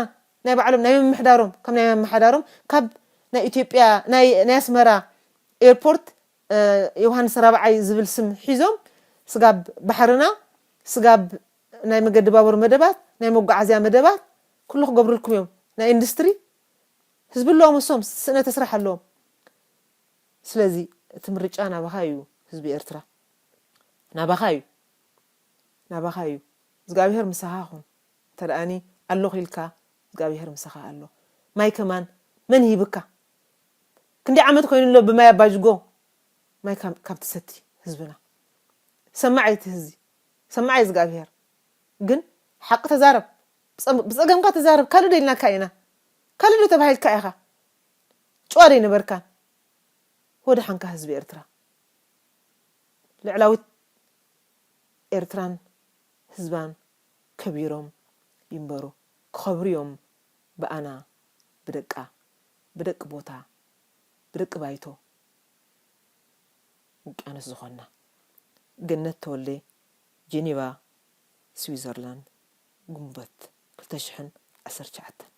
ናይ ባዕሎም ናይ ምምሕዳሮም ከም ናይ ምምሕዳሮም ካብ ናይ ኢትዮጵያ ናይ ኣስመራ ኤርፖርት ዮሃንስ ራብዓይ ዝብል ስም ሒዞም ስጋብ ባሕርና ስጋብ ናይ መገዲ ባቡር መደባት ናይ መጓዓዝያ መደባት ኩሉ ክገብሩልኩም እዮም። ናይ ኢንዱስትሪ ህዝቢ ኣለዎም እሶም ስእነተ ስራሕ ኣለዎም። ስለዚ እቲ ምርጫ ናባኻ እዩ ህዝቢ ኤርትራ ናባኻ እዩ ናባኻ እዩ። እግዚኣብሔር ምሳኻ ኹን። እንተ ደኣኒ ኣለኹ ኢልካ እግዚኣብሔር ምሳኻ ኣሎ። ማይ ከማን መን ሂብካ? ክንደይ ዓመት ኮይኑ ኣሎ ብማይ ኣባጅጎ ማይ ካብ ትሰቲ ህዝብና። ሰማዕ እቲ ህዝቢ ሰማዕ እግዚኣብሔር። ግን ሓቂ ተዛረብ። ብፀገምካ ተዛረብ ካልእ ዶ ኢልናካ ኢና? ካልእ ዶ ተባሂልካ ኢኻ? ጭዋ ዶ ይነበርካን? ወደ ሓንካ ህዝቢ ኤርትራ ልዕላዊት ኤርትራን ህዝባን ከቢሮም ይንበሩ። ክኸብሩ እዮም ብኣና ብደቃ ብደቂ ቦታ ብደቂ ባይቶ ውቅያኖስ ዝኾንና። ገነት ተወልደ ጄኔቫ ስዊዘርላንድ ግንቦት ክልተ ሽሕን ዓሰርተ ትሽዓተን።